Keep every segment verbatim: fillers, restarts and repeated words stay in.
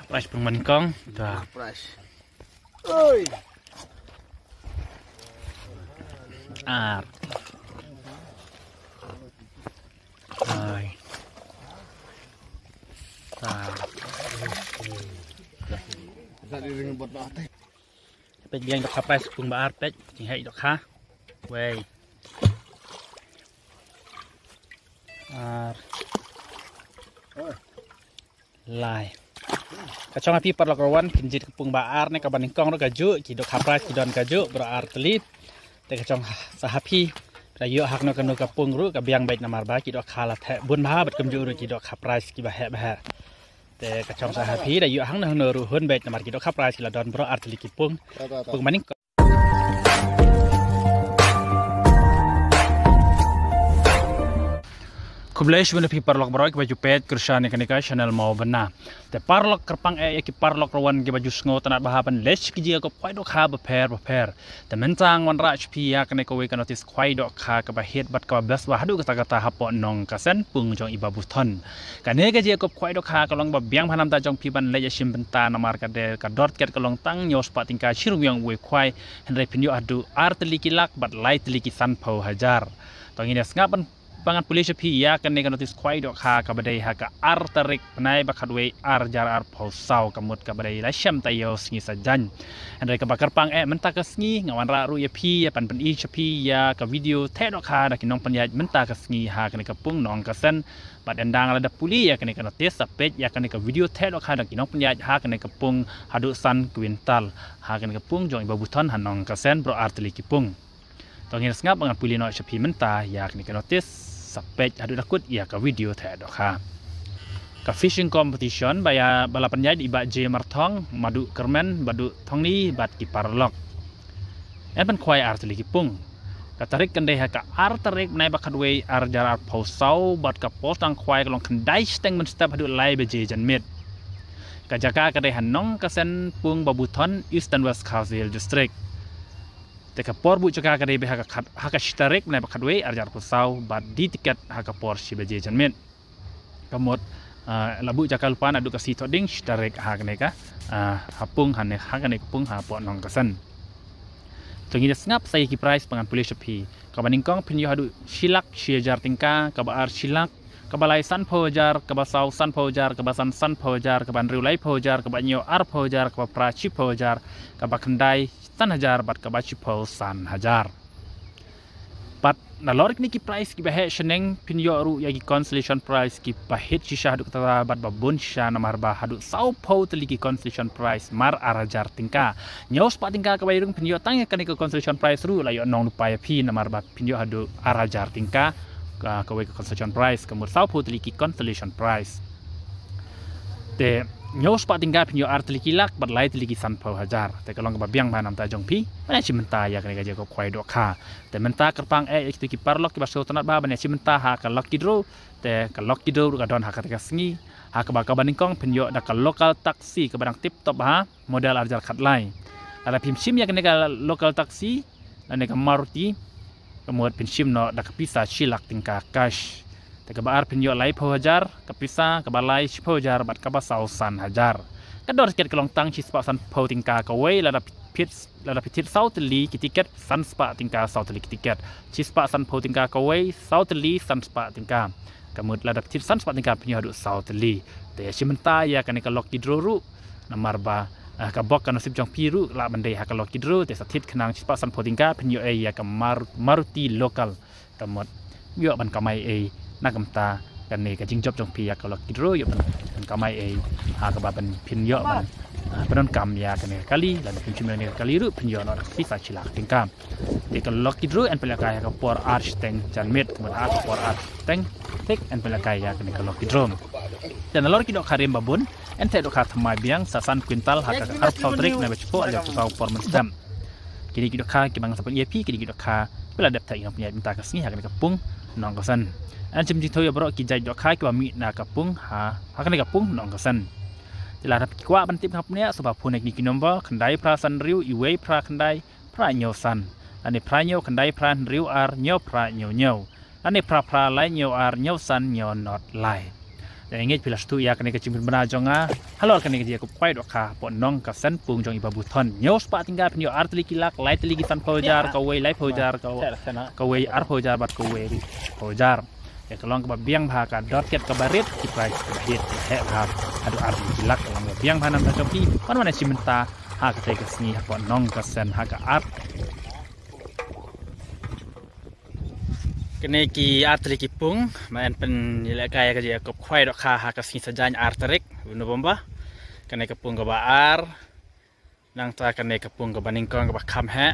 Price pung manyngkong. Ta. Price. Oi. Ar. Ai. Ta. Sa di ring bot ba te. Peit biang dohkha price pung ba ar peit jingeh dohkha. Wei. Ar. Lai. Ka chong ha phi paralok ruh wan phin jied ka pung ba ar ne kaba nyngkong ruh ka juh ki dohkha price ki don ka juh bro ar tylli. Te ka chong sa ha phi da ïoh ha kano kano ka pung ruh ka biang beit namar ba ki dohkha la theh bun bha bad kumjuh ruh ki dohkha price kiba heh ba heh. Te ka chong sa ha phi da ïoh hangno hangno ruh hun beit namar ki dohkha price ki la don bro ar tylli ki pung. Pung ba nyngkong. Khublei shibun ïa phi paralok baroh kiba ju peit kyrshan ïa kane ka channel Mawbynna. Te paralok kyrpang eh ïa ki paralok ruh wan kiba ju sngewtynnat bha ban leit sha ki jingïakob khwai dohkha bapher bapher. Te mynta ngan wanrah sha phi ïa kane kawei ka notice khwai dohkha kaba hit bad kaba best bha haduh katta katta hapoh Nongkasen pung jong i Babu Thon. Kane ka jingïakob khwai dohkha ka long ba biang bha namar jong phi ban leit ïashim bynta namar ka dei ka dor tiket ka long tang hynñiew spah tyngka shi ryngwiang uwei u khwai, hynrei phin ïoh haduh ar tylli ki lak bad lai tylli ki sanphew hajar. To ngin ïa sngap ban ba ngan pule sha phi ïa kane ka notice khwai dohkha kaba dei ha ka ar tarik bnai ba khatwei ar hajar arphew saw ka mut kaba dei la shem taïew sngi Saitjaiñ. Hynrei kaba kyrpang eh mynta ka sngi nga wanrah ruh ïa phi ïa ban pyni sha phi ïa ka video theh dohkha da ki nongpynïaid mynta ka sngi ha kane ka pung Nongkasen. Bad ynda nga la dep pule ïa kane ka notice sa peit ïa kane ka video theh dohkha da ki nongpynïaid ha kane ka pung haduh san kwintal ha kane ka pung jong i Babu Thon ha Nongkasen bro ar tylli ki pung. To ngin sngap ba ngan pule noh sha phi mynta ïa kane ka notice sa peit haduh da kut ïa ka video theh dohkha. Ka fishing competition ba ïa ba la pynïaid i Bah J Marthong, Maduh Kyrmen, Baduh Thongni bad ki paralok. Yn pynkhwai ar tylli ki pung. Ka tarik kan dei ha ka ar tarik bnai ba khatwei ar hajar arphew saw bad ka por tang khwai ka long khyndai shiteng mynstep haduh lai baje janmiet. Ka jaka ka dei ha Nongkasen pung Babu Thon Eastern West Khasi Hills District. Te ka por buh jaka ka dei beit ha ka khat, ha ka shi tarik bnai ba khatwei ar hajar arphew saw bad die tiket ha ka por shi baje janmiet. Ka mut, ah, la buh jaka lypa naduh ka sngi Thohdieng shi tarik ha kane ka, ah, ha pung ha ne, ha kane ka pung hapoh Nongkasen. To ngin ïa sngap sa ïa ki price ba ngan pule sha phi. Kaba nyngkong phin ïoh haduh shi lak shi hajar tyngka, kaba ar shi lak, kaba lai sanphew hajar, kaba saw sanphew hajar, kaba san sanphew hajar, kaba hynriew laiphew hajar, kaba hynñiew arphew hajar, kaba phra shiphew hajar, kaba khyndai san hajar bad kaba shiphew san hajar. Bad nalor kine ki price kiba heh shaneng phin ïoh ruh ïa ki consolation price kiba hit shisha haduh katta bad ba bun shisha namar ba haduh sawphew tylli ki consolation price mar ar hajar tyngka. Hynñiew spah tyngka kaba ïarung phin ïoh tang ïa kane ka consolation price ruh la ïoh nonglypa ïa phi namar ba phin ïoh haduh ar hajar tyngka ka, kawei ka consolation price, ka mut sawphew tylli ki consolation price. Te hynñiew spah tyngka phin ïoh ar tylli ki lak bad lai tylli ki sanphew hajar. Te ka long kaba biang bha namar jong phi ban ïashim bynta ïa kane ka jingïakob khwai dohkha. Te mynta kyrpang eh ïa kito ki paralok kiba sngewtynnat bha ban ïashim bynta ha ka lucky draw. Te ka lucky draw ruh ka don ha kata ka sngi. Ha kaba, kaba nyngkong phin ïoh da ka local taxi kaba dang tip top bha, model ar hajar khatlai. Lada phim shim ïa kane ka local taxi lane ka Maruti, ka mut phin shim noh da ka pisa shi lak tyngka cash. Te kaba ar phin ïoh laiphew hajar ka pisa, kaba lai shiphew hajar bad kaba saw san hajar. Ka dor tiket ka long tang shi spah sanphew tyngka kawei, lada phi thied, lada phi thied saw tylli ki tiket san spah tyngka saw tylli ki tiket. Shi spah sanphew tyngka kawei, saw tylli san spah tyngka. Ka mut lada phi thied san spah tyngka phin ïoh haduh saw tylli. Te ïashim bynta ïa kane ka lucky draw ruh namar ba, ah, ka bok ka nasib jong phi ruh lah ban dei ha ka lucky draw, te sa thied khnang shi spah sanphew tyngka phin ïoh ei ïa ka Mar-, Maruti local. Ka mut ïoh ban kamai ei na ka bynta kane ka jingjop jong phi ïa ka lucky draw, ïoh ban, ban kamai ei ha kaba ban phin ïoh ban, ah, pyndonkam ïa kane ka kali, lada phim shim ïa kane ka kali ruh phin ïoh noh da ka pisa shi lak tyngka. Te ka lucky draw yn pynlehkai ha ka por ar shiteng janmiet, ka mut ha ka por ar shiteng thik yn pynlehkai ïa kane ka lucky draw. Te nalor ki dohkha rim ba bun, yn theh dohkha thymmai biang sa san kwintal ha ka arphew tarik bnai ba shiphew, ar hajar arphew saw por mynstep. Kine ki dohkha kiba ngan sa pyni ïa phi, kine ki dohkha kiba la dep theh ïa ki nongpynïaid mynta ka sngi ha kane ka pung Nongkasen. Yn shim jingthaw ïa baroh ki jait dohkha kiba mih na ka pung ha, ha kane ka pung Nongkasen. Te lada phi kwah ban tip kham pynïaid, sngewbha phone ïa kine ki number, khyndai phra san hynriew, iwei phra khyndai, phra hynñiew san, lane phra hynñiew khyndai phra hynriew ar hynñiew phra hynñiew hynñiew, lane phra phra lai hynñiew ar hynñiew san hynñiew nod lai. Te ngeit phi la sngewthuh ïa kane ka jingpynbna jong nga halor kane ka jingïakob khwai dohkha hapoh Nongkasen, pung jong i Babu Thon. Hynñiew spah tyngka phin ïoh ar tylli ki lak, lai tylli ki sanphew hajar, kawei laiphew hajar, kaw-, kawei arphew hajar bad kawei arphew hajar. Ïa ka long kaba biang bha ka dor ket kaba rit, ki prize kaba hit, ka heh bha haduh ar tylli ki lak. Ka long kaba biang bha namar jong phi. Wan wan ïa shi mynta ha katei ka sngi hapoh Nongkasen ha ka ar. Kine ki ar tylli ki pung, ma yn pynïalehkai ïa ka jingïakob khwai dohkha ha ka sngi Saitjaiñ ar tarik u November. Kane ka pung kaba ar, nangta kane ka pung kaba nyngkong kaba kham heh.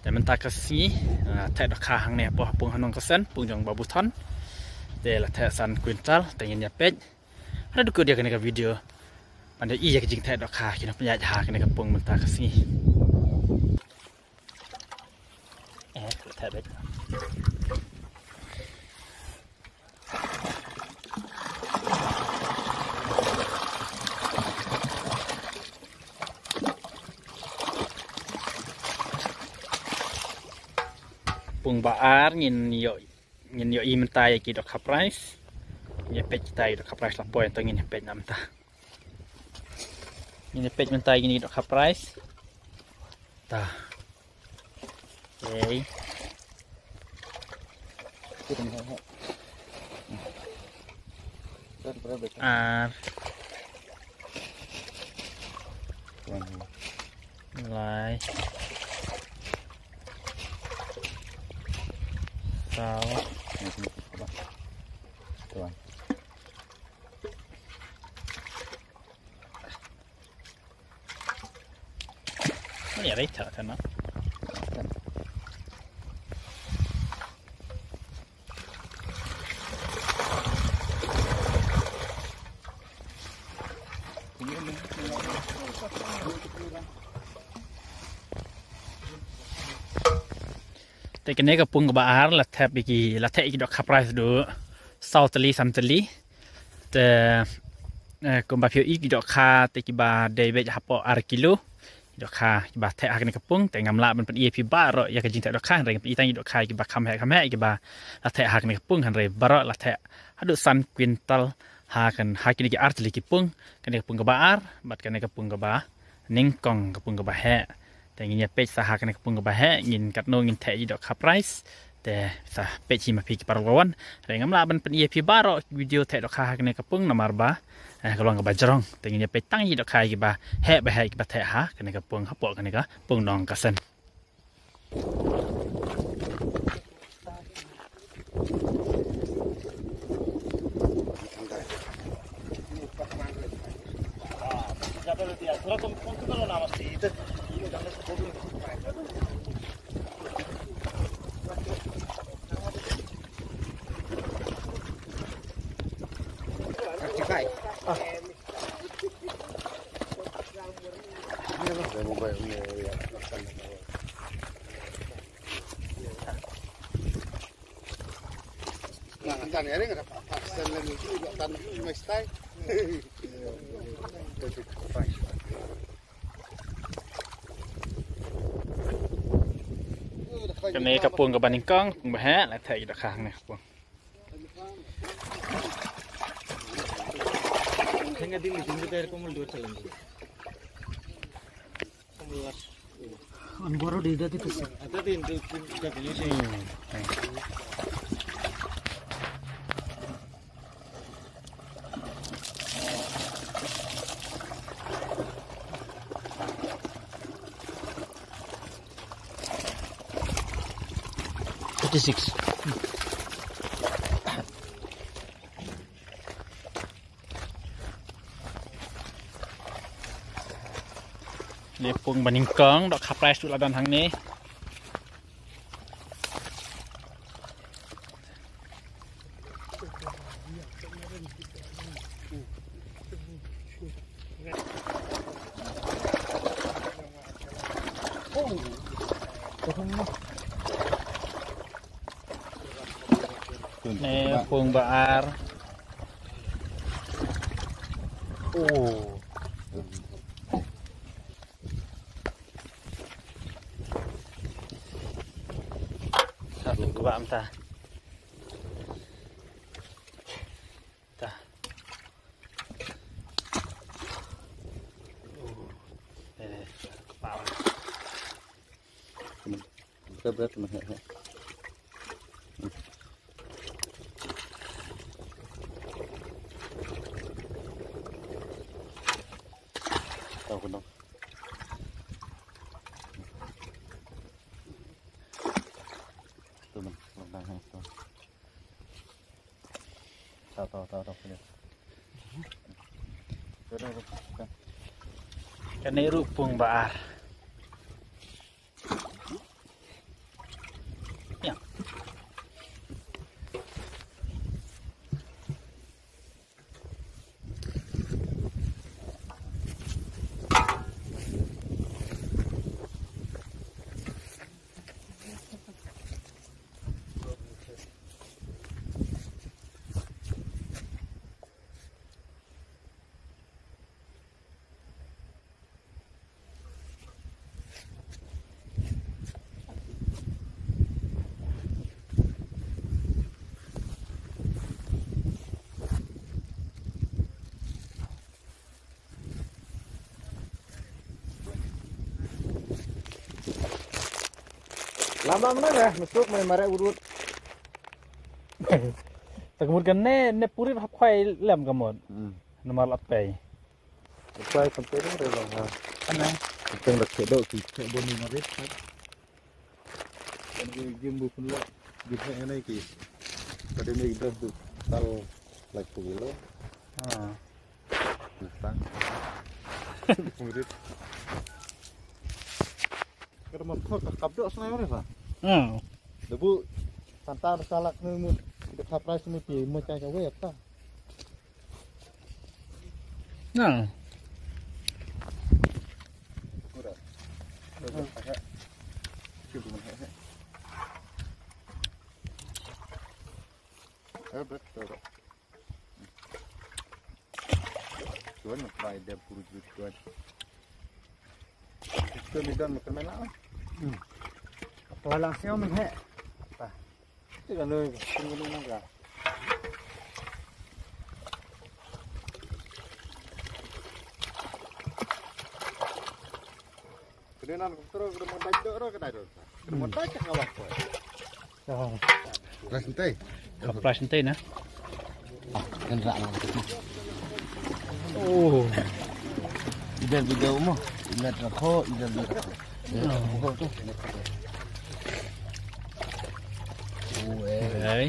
Te mynta ka sngi, ah, theh dohkha hangne hapoh pung ha Nongkasen, pung jong Babu Thon. Te la theh san kwintal, te ngin ïa peit. Haduh kut ïa kane ka video ban ïohi ïa ka jingtheh dohkha ki nongpynïaid ha kane ka pung mynta ka sngi. Eh, theh beit. Pung ba ar ngin ïoh, ngin ïohi mynta ïa ki dohkha prize. Ngin ïa peit kita ïa ki dohkha prize la poi, to ngin ïa peit na mynta. Ngin ïa peit mynta ïa kine ki dohkha prize. Ta. Okay. Ar. Lai. Saw. Tuan. Uni arei ta ta na. Te kane ka pung kaba ar la thep ïa ki, la thep ïa ki dohkha prize haduh saw tylli san tylli. Te, eh, kumba phi ïohi ki dohkha te kiba dei beit hapoh ar kilo. Ki dohkha kiba theh ha kane ka pung, te ngam lah ban pyni ïa phi baroh ïa ka jingtheh dohkha, hynrei ngan pyni tang ïa ki dohkha kiba kham heh kham heh kiba la theh ha kane ka pung, hynrei baroh la theh haduh san kwintal ha kan, ha kine ki ar tylli ki pung, kane ka pung kaba ar bad kane ka pung kaba nyngkong, ka pung kaba heh. Te ngin ïa peit sa ha kane ka pung kaba heh, ngin katno ngin theh ïa ki dohkha prize. Te sa peit hi ma phi ki paralok ba wan. Hynrei ngam lah ban pyni ïa phi baroh video theh dohkha ha kane ka pung namar ba, eh, ka long kaba jrong. Te ngin ïa peit tang ïa ki dohkha kiba heh ba heh kiba theh ha kane ka pung hapoh kane ka pung Nongkasen. Kane ka pung kaba nyngkong, pung ba heh, la theh ïa ki dohkha hangne ka pung. Thirty-six. Ne pung ba nyngkong, dohkha prize tu la don hangne. Ne pung ba ar. Oh. Satu gua am ta. Ta. Bret, man, he, he. Tau, kynong. Tu, man, man, man, tu. Tau, tau, tau, tau, kynong. Kane ruh pung ba ar. Lam lam na, eh, masuk, mai marek urut. Tak mut kan ne, ne puri hap khwai lem ka mut. Hmm. Namar lat pei. Khwai kan pei dong re long ha. Kan ne. Kan dak ke dok ki ke boni ngarit. Kan ki jim bu pun la. Jim ne ne ki. Pada ne idras tu tal lai pun lo. Ha. Sang. Murid. Kada mo thok ka kap dok snai ore sa. Hmm. Debu santar salak nu mu. Kita surprise nu pi mo chai ka wei ta. Nah. Kurang. Kurang. Cukup mana? Eh, betul. Tuan, nak try dia purut tuan. Itu ni dan makan mana? Hmm. Apa langsung meh? Apa? Itu kan lu, tunggu dulu nangka. Kedenan ko tro, kedenan dai do ro, kedai do. Kedenan dai ka ngawak ko. Flash ntei. Ka flash ntei na. Kan rak. Oh. Idan video mo. Idan rakho, idan rakho. Ya, rakho tu. Oh, eh. Okay.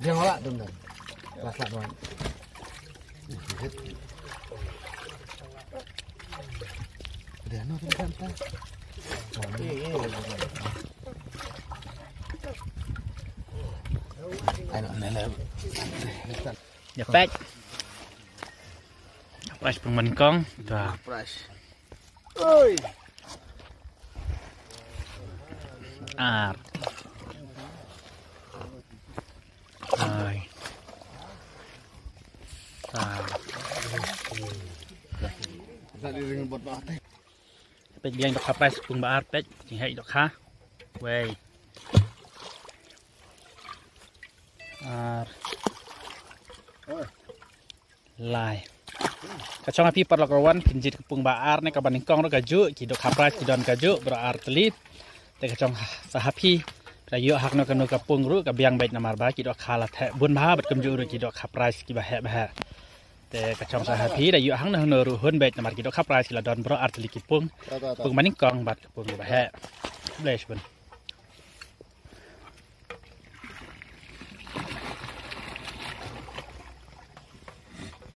Dia ngolak tu, Bang. Rasa, Bang. Ïa peit. Price pengmankong. Tuh. Price. Oi. Ar. Ai. Sa. Peit biang dohkha price pung ba ar, peit jingheh dohkha. Wei. Ar. Lai. Ka chong ha phi paralok ruh wan, phin jied ka pung ba ar ne kaba nyngkong ruh kajuh, ki dohkha price ki don kajuh, baroh ar tylli. Te ka chong sa ha phi, da ïoh ha kano kano ka pung ruh ka biang beit namar ba ki dohkha la theh bun bha bad kumjuh ruh ki dohkha price kiba heh ba heh. Te ka chong sa ha phi, da ïoh hangno hangno ruh hun beit namar ki dohkha price ki la don baroh ar tylli ki pung. Pung ba nyngkong bad ka pung ba heh. Bless bun.